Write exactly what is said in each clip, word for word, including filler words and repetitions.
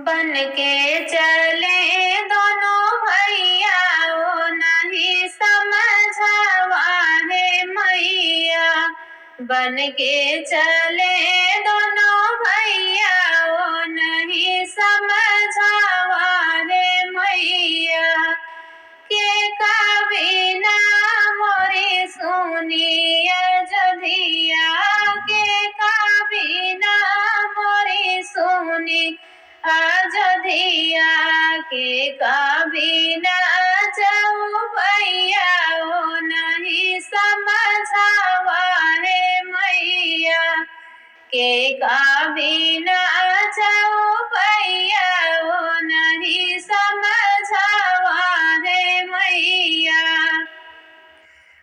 बन के चले दोनों भैया, ओ नहीं समझावा हे मैया। बन के चले दोनों भैया, ओ नहीं समझावा हे मैया। के का बिना मोरी सुनी अजोधिया, के का बिना मोरी सुनी अजोधिया, के का बिना चौपैया, ओ नहीं समझावा हे मैया। के का बिना चौपैया, ओ नहीं समझावा हे मैया।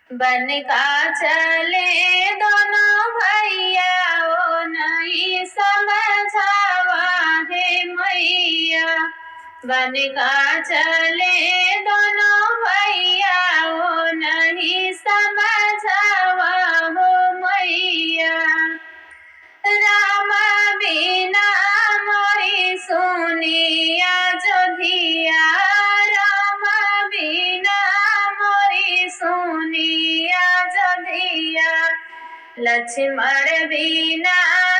बन का चले दोनों भैया, ओ नहीं समझावा हे मैया। बन का चले दोनों भैया, ओ नहीं समझावा हो मैया। राम बिना मोरी सुनी अजोधिया, राम बिना मोरी सुनी अजोधिया। लक्ष्मण बिना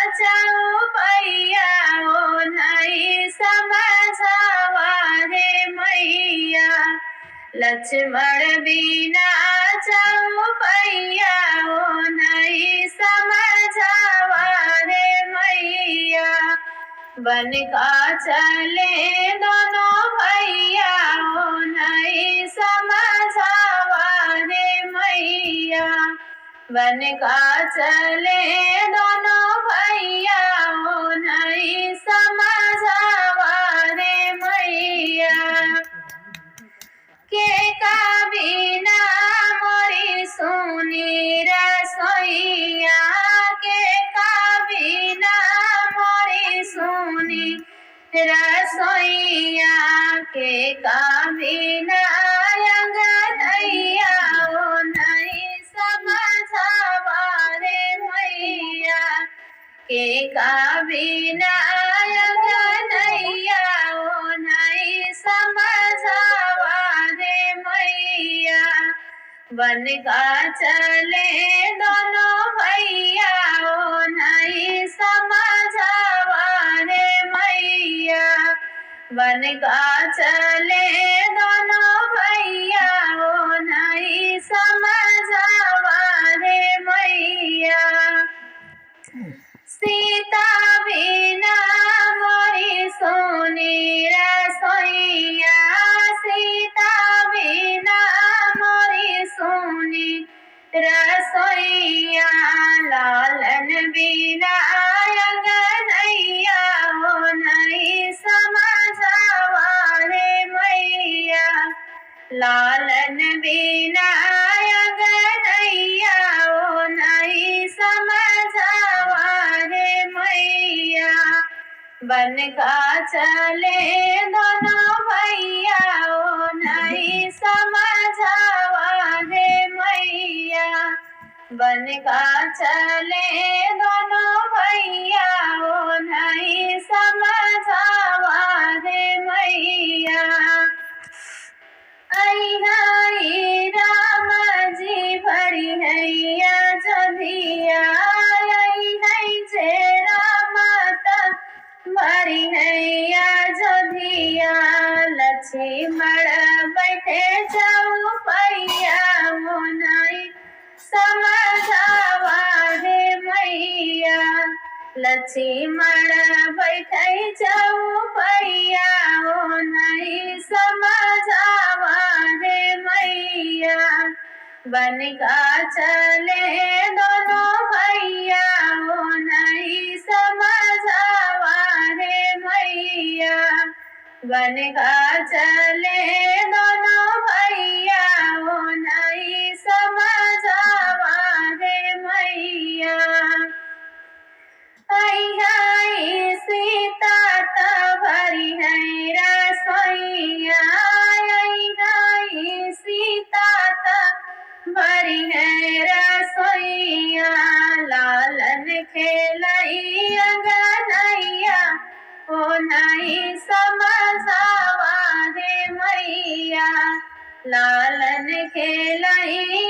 चौपैया, ओ नहीं समझावा हे मैया। लक्ष्मण बिना चौपैया, ओ नहीं समझावा हे मैया। बन का चले दोनों भैया, ओ नहीं समझावा हे मैया। बन का चले दोनों भैया, ओ नहीं समझावा हे मैया। के का बिना मोरी सुनी रसोइया, के का बिना मोरी सुनी रसोइया, के का बिना अंगनैया, ओ नहीं समझावा हे मैया। के का बिना अंगनैया, ओ नहीं समझावा हे मैया। बन का चले दोनों भैया, ओ नहीं समझावा हे मैया। बन का चले दोनों भैया, ओ नहीं समझावा हे मैया। सीता बिना मोरी सुनी रसोइया, सीता बिना मोरी सुनी रसोइया। लालन बिना अंगनैया, ओ नहीं समझावा हे मैया। लालन बिना अंगनैया, ओ नहीं समझावा हे मैया। बन का चले दोनों भैया, ओ नहीं समझावा हे मैया। बन का चले दोनों भैया, ओ नहीं समझावा हे मैया। अइहा ई राम जी भरिहैं अजोधिया, अइहैं जे राम त भरिहैं अजोधिया। लक्ष्मण बैठे चौपैया, ओ नहीं समझावा हे मैया। लक्ष्मण बैठे चौपैया, ओ नहीं समझावा हे मैया। बन का चले दोनों भैया, ओ नहीं समझावा हे मैया। बन का चले दोनों भैया, ओ नहीं समझावा हे मैया। अइहैं सीता त भरिहैं रसोइया, अइहैं सीता त भरिहैं रसोइया। लालन खेलई अंगनैया, ओ नहीं समझावा हे मैया, लालन खेलई